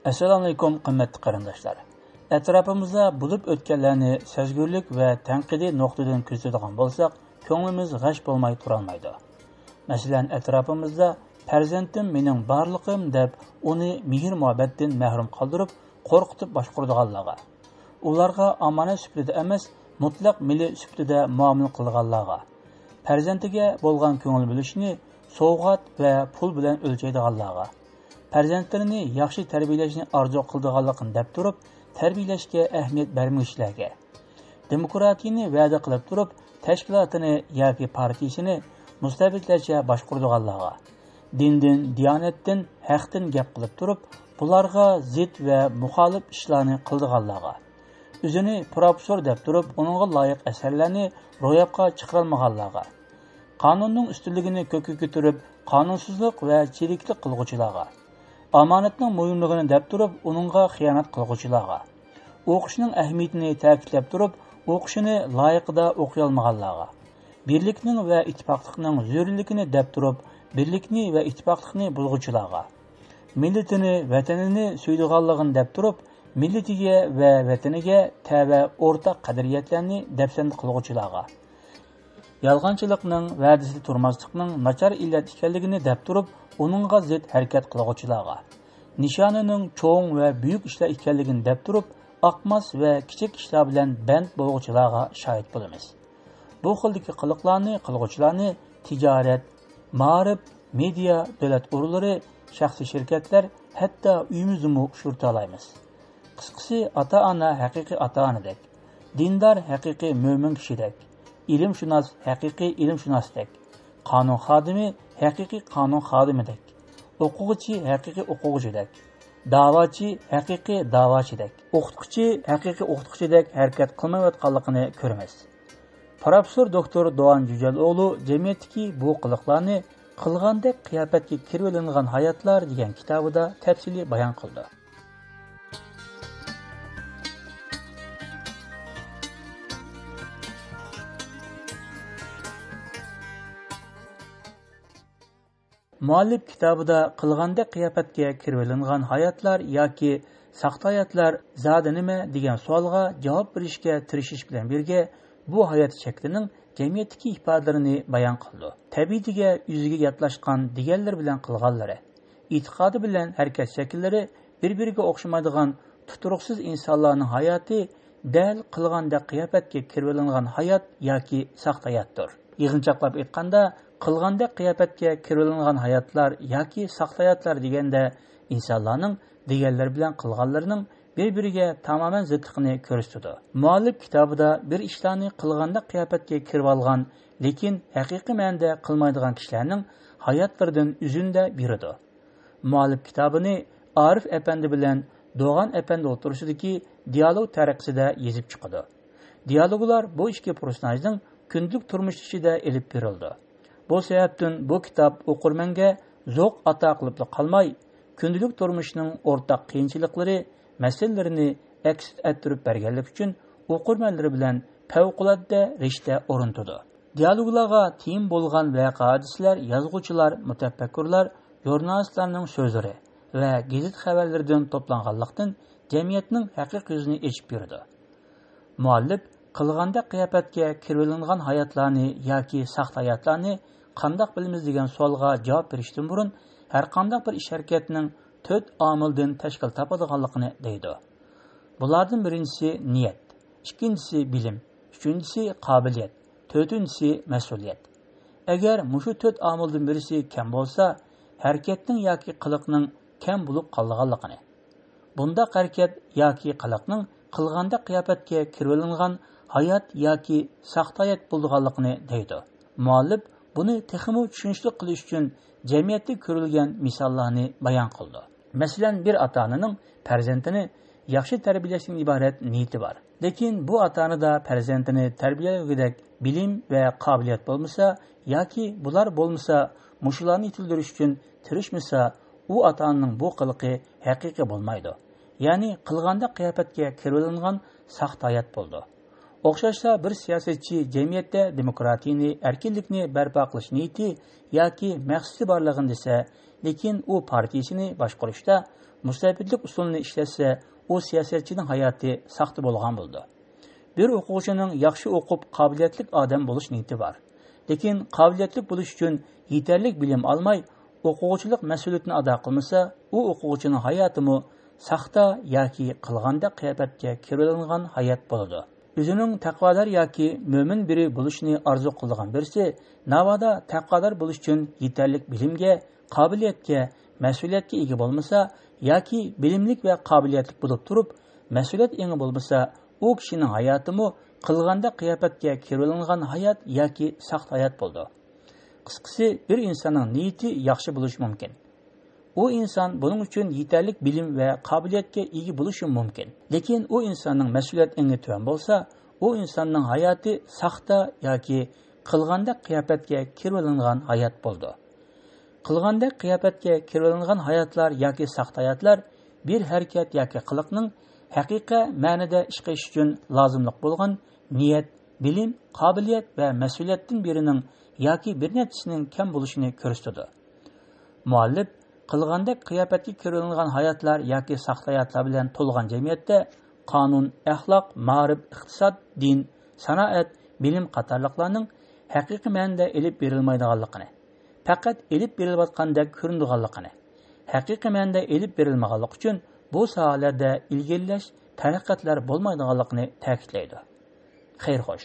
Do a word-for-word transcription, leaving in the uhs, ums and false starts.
ئەسسالامۇئەلەيكۇم، قىممەتلىك قېرىنداشلار! ئەتراپىمىزدا بولۇپ ئۆتكەنلەرنى سەزگۈرلۈك ۋە تەنقىدىي نۇقتىدىن كۆزىتىدىغان بولساق، كۆڭلىمىز غەش بولماي تۇرالمايدۇ. مەسىلەن، ئەتراپىمىزدا «پەرزەنتىم مېنىڭ بارلىقىم» دەپ، ئۇنى مېھىر-مۇھەببەتتىن مەھرۇم قالدۇرۇپ، قورقۇتۇپ باشقۇرىدىغانلارغا، ئۇلارغا ئامانەت سۈپىتىدە ئەمەس، مۇتلەق مىللىي سۈپىتىدە مۇئامىلە قىلىدىغانلارغا، پەرزەنتىگە بولغان كۆڭۈل بۆلۈشنى سوۋغات ۋە پۇل بىلەن ئۆلچەيدىغانلارغا، پەرزەنتلىرىنى ياخشى تەربىيەلەشنى ئارزۇ قىلىدىغانلىقىنى دەپ تۇرۇپ، تەربىيەلەشكە ئەھمىيەت بەرمىگۈچىلەرگە، دېموكراتىيىنى ۋەدە قىلىپ تۇرۇپ، تەشكىلاتىنى ياكى پارتىيىسىنى مۇستەبىتلەرچە باشقۇرىدىغانلارغا، دىندىن، دىيانەتتىن، ھەقتىن گەپ قىلىپ تۇرۇپ، بۇلارغا زىت ۋە مۇخالىپ ئىشلارنى قىلىدىغانلارغا، ئۆزىنى پروفېسسور دەپ تۇرۇپ، ئۇنىڭغا لايىق ئەسەرلەرنى روياپقا چىقىرالمىغانلارغا، قانۇننىڭ ئۈستۈنلۈكىنى كۆككە كۆتۈرۈپ، قانۇنسىزلىق ۋە چىرىكلىك قىلغۇچىلارغا، ئامانەتنىڭ مۇھىملىقىنى دەپ تۇرۇپ، ئۇنىڭغا خىيانەت قىلغۇچىلارغا، ئوقۇشنىڭ ئەھمىيىتىنى تەكىتلەپ تۇرۇپ، ئوقۇشىنى لايىقىدا ئوقۇيالمىغانلارغا، بىرلىكنىڭ ۋە ئىتتىپاقلىقنىڭ زۆرۈرلۈكىنى دەپ تۇرۇپ، بىرلىكنى ۋە ئىتتىپاقلىقنى بۇزغۇچىلارغا، مىللىتىنى، ۋەتىنىنى سۆيىدىغانلىقىنى دەپ تۇرۇپ، مىللىتىگە ۋە ۋەتىنىگە تەۋە ئورتاق قەدرىيەتلەرنى دەپسەندە قىلغۇچىلارغا، يالغانچىلىقنىڭ، ۋەدىسىدە تۇرماسلىقنىڭ ناچار ئىللەت ئىكەنلىكىنى دەپ تۇرۇپ، ئۇنىڭغا زىت ھەرىكەت قىلغۇچىلارغا، نىشانىنىڭ چوڭ ۋە بۈيۈك ئىشلار ئىكەنلىكىنى دەپ تۇرۇپ، ئاقماس ۋە كىچىك ئىشلار بىلەن بەند بولغۇچىلارغا شاھىت بولىمىز. بۇ خىلدىكى قىلىقلارنى قىلغۇچىلارنى تىجارەت، مائارىپ، مېدىيا، دۆلەت ئورۇنلىرى، شەخسىي شىركەتلەر، ھەتتا ئۆيىمىزدىمۇ ئۇچرىتالايمىز. قىسقىسى، ئاتا-ئانا ھەقىقىي ئاتا-ئانىدەك، دىندار ھەقىقىي مۆمىن كىشىدەك، ئىلىمشۇناس ھەقىقىي ئىلىمشۇناستەك، قانۇن خادىمى ھەقىقىي قانۇن خادىمىدەك، ئوقۇغۇچى ھەقىقىي ئوقۇغۇچىدەك، داۋاچى ھەقىقىي داۋاچىدەك، ئوقۇتقۇچى ھەقىقىي ئوقۇتقۇچىدەك ھەرىكەت قىلمايۋاتقانلىقىنى كۆرىمىز. پروفېسسور دوكتور دوغان جۈجەل ئوغلۇ جەمئىيەتتىكى بۇ قىلىقلارنى «قىلغاندەك قىياپەتكە كىرىۋېلىنغان ھاياتلار» دېگەن كىتابىدا تەپسىلىي بايان قىلىدۇ. مۇئەللىپ كىتابىدا «قىلغاندەك قىياپەتكە كىرىۋېلىنغان ھاياتلار ياكى ساختا ھاياتلار زادى نېمە؟» دېگەن سوئالغا جاۋاب بېرىشكە تىرىشىش بىلەن بىرگە، بۇ ھايات شەكلىنىڭ جەمئىيەتتىكى ئىپادىلىرىنى بايان قىلىدۇ. تەبىئىتىگە، يۈزىگە ياتلاشقان دېگەنلىرى بىلەن قىلغانلىرى، ئېتىقادى بىلەن ھەرىكەت شەكىللىرى بىر-بىرىگە ئوخشىمايدىغان تۇتۇرۇقسىز ئىنسانلارنىڭ ھاياتى دەل قىلغاندەك قىياپەتكە كىرىۋېلىنغان ھايات ياكى ساختا ھاياتتۇر. يىغىنچاقلاپ ئېيتقاندا، قىلغاندەك قىياپەتكە كىرىۋېلىنغان ھاياتلار ياكى ساختا ھاياتلار دېگەندە، ئىنسانلارنىڭ دېگەنلىرى بىلەن قىلغانلىرىنىڭ بىر-بىرىگە تامامەن زىتلىقىنى كۆرسىتىدۇ. مۇئەللىپ كىتابىدا بىر ئىشلارنى قىلغاندەك قىياپەتكە كىرىۋالغان، لېكىن ھەقىقىي مەنىدە قىلمايدىغان كىشىلەرنىڭ ھاياتلىرىدىن ئۈزۈندە بېرىدۇ. مۇئەللىپ كىتابىنى ئارىف ئەپەندى بىلەن دوغان ئەپەندى ئوتتۇرىسىدىكى دىيالوگ تەرىقىسىدە يېزىپ چىقىدۇ. دىيالوگلار بۇ ئىككى پېرسوناژنىڭ كۈندىلىك تۇرمۇش ئىچىدە ئېلىپ بېرىلىدۇ. بۇ سەۋەبتىن بۇ كىتاب ئوقۇرمەنگە زوق ئاتا قىلىپلا قالماي، كۈندىلىك تۇرمۇشنىڭ ئورتاق قىيىنچىلىقلىرى، مەسىلىلىرىنى ئەكس ئەتتۈرۈپ بەرگەنلىكى ئۈچۈن ئوقۇرمەنلىرى بىلەن پەۋقۇلئاددە رىشتە ئورنىتىدۇ. دىيالوگلارغا تېما بولغان ۋەقە-ھادىسىلەر يازغۇچىلار، مۇتەپەككۇرلار، ژۇرنالىستلارنىڭ سۆزلىرى ۋە گېزىت خەۋەرلىرىدىن توپلانغانلىقتىن، جەمئىيەتنىڭ ھەقىقىي يۈزىنى ئېچىپ بېرىدۇ. مۇئەللىپ «قىلغاندەك قىياپەتكە كىرىۋېلىنغان ھاياتلارنى ياكى ساختا ھاياتلارنى قانداق بىلىمىز؟» دېگەن سوئالغا جاۋاب بېرىشتىن بۇرۇن، ھەرقانداق بىر ئىش-ھەرىكەتنىڭ تۆت ئامىلدىن تەشكىل تاپىدىغانلىقىنى دەيدۇ. بۇلاردىن بىرىنچىسى نىيەت، ئىككىنچىسى بىلىم، ئۈچىنچىسى قابىلىيەت، تۆتىنچىسى مەسئۇلىيەت. ئەگەر مۇشۇ تۆت ئامىلدىن بىرسى كەم بولسا، ھەرىكەتنىڭ ياكى قىلىقنىڭ كەم بولۇپ قالىدىغانلىقىنى، بۇنداق ھەرىكەت ياكى قىلىقنىڭ قىلغاندەك قىياپەتكە كىرىۋېلىنغان ھايات ياكى ساختا ھايات بولىدىغانلىقىنى دەيدۇ. مۇئەللىپ بۇنى تېخىمۇ چۈشىنىشلىك قىلىش ئۈچۈن جەمئىيەتتە كۆرۈلگەن مىساللارنى بايان قىلىدۇ. مەسىلەن، بىر ئاتا-ئانىنىڭ پەرزەنتىنى ياخشى تەربىيەلەشتىن ئىبارەت نىيىتى بار. لېكىن بۇ ئاتا-ئانىدا پەرزەنتىنى تەربىيەلىگۈدەك بىلىم ۋە قابىلىيەت بولمىسا ياكى بۇلار بولمىسا، مۇشۇلارنى يېتىلدۈرۈش ئۈچۈن تىرىشمىسا، ئۇ ئاتا-ئانىنىڭ بۇ قىلىقى ھەقىقىي بولمايدۇ. يەنى قىلغاندەك قىياپەتكە كىرىۋېلىنغان ساختا ھايات بولىدۇ. ئوخشاشلا، بىر سىياسەتچى جەمئىيەتتە دېموكراتىيىنى، ئەركىنلىكنى بەرپا قىلىش نىيىتى ياكى مەقسىتى بارلىقىنى دېسە، لېكىن ئۇ پارتىيىسىنى باشقۇرۇشتا مۇستەبىتلىك ئۇسۇلىنى ئىشلەتسە، ئۇ سىياسەتچىنىڭ ھاياتى ساختا بولغان بولىدۇ. بىر ئوقۇغۇچىنىڭ ياخشى ئوقۇپ، قابىلىيەتلىك ئادەم بولۇش نىيىتى بار. لېكىن قابىلىيەتلىك بولۇش ئۈچۈن يېتەرلىك بىلىم ئالماي، ئوقۇغۇچىلىق مەسئۇلىيىتىنى ئادا قىلمىسا، ئۇ ئوقۇغۇچىنىڭ ھاياتىمۇ ساختا ياكى قىلغاندەك قىياپەتكە كىرىۋېلىنغان ھايات بولىدۇ. ئۆزىنىڭ تەقۋادار ياكى مۆمىن بىرى بولۇشنى ئارزۇ قىلىدىغان بىرسى، ناۋادا تەقۋادار بولۇش ئۈچۈن يېتەرلىك بىلىمگە، قابىلىيەتكە، مەسئۇلىيەتكە ئىگە بولمىسا ياكى بىلىملىك ۋە قابىلىيەتلىك بولۇپ تۇرۇپ، مەسئۇلىيەت ئېڭى بولمىسا، ئۇ كىشىنىڭ ھاياتىمۇ قىلغاندەك قىياپەتكە كىرىۋېلىنغان ھايات ياكى ساختا ھايات بولىدۇ. قىسقىسى، بىر ئىنساننىڭ نىيىتى ياخشى بولۇشى مۇمكىن. ئۇ ئىنسان بۇنىڭ ئۈچۈن يېتەرلىك بىلىم ۋە قابىلىيەتكە ئىگە بولۇشى مۇمكىن. لېكىن ئۇ ئىنساننىڭ مەسئۇلىيەت ئېڭى تۆۋەن بولسا، ئۇ ئىنساننىڭ ھاياتى ساختا ياكى قىلغاندەك قىياپەتكە كىرىۋېلىنغان ھايات بولىدۇ. قىلغاندەك قىياپەتكە كىرىۋېلىنغان ھاياتلار ياكى ساختا ھاياتلار بىر ھەرىكەت ياكى قىلىقنىڭ ھەقىقىي مەنىدە ئىش قىلىش ئۈچۈن لازىملىق بولغان نىيەت، بىلىم، قابىلىيەت ۋە مەسئۇلىيەتتىن بىرىنىڭ ياكى بىر نەچچىسىنىڭ كەم بولۇشىنى كۆرسىتىدۇ. مۇئەللىپ، قىلغاندەك قىياپەتكە كىرىۋېلىنغان ھاياتلار ياكى ساختا ھاياتلار بىلەن تولغان جەمئىيەتتە قانۇن، ئەخلاق، مائارىپ، ئىقتىساد، دىن، سانائەت، بىلىم قاتارلىقلارنىڭ ھەقىقىي مەنىدە ئېلىپ بېرىلمايدىغانلىقىنى، پەقەت ئېلىپ بېرىلىۋاتقاندەك كۆرۈنىدىغانلىقىنى، ھەقىقىي مەنىدە ئېلىپ بېرىلمىغانلىقى ئۈچۈن بۇ ساھەلەردە ئىلگىرىلەش، تەرەققىياتلار بولمايدىغانلىقىنى تەكىتلەيدۇ. خەير خوش.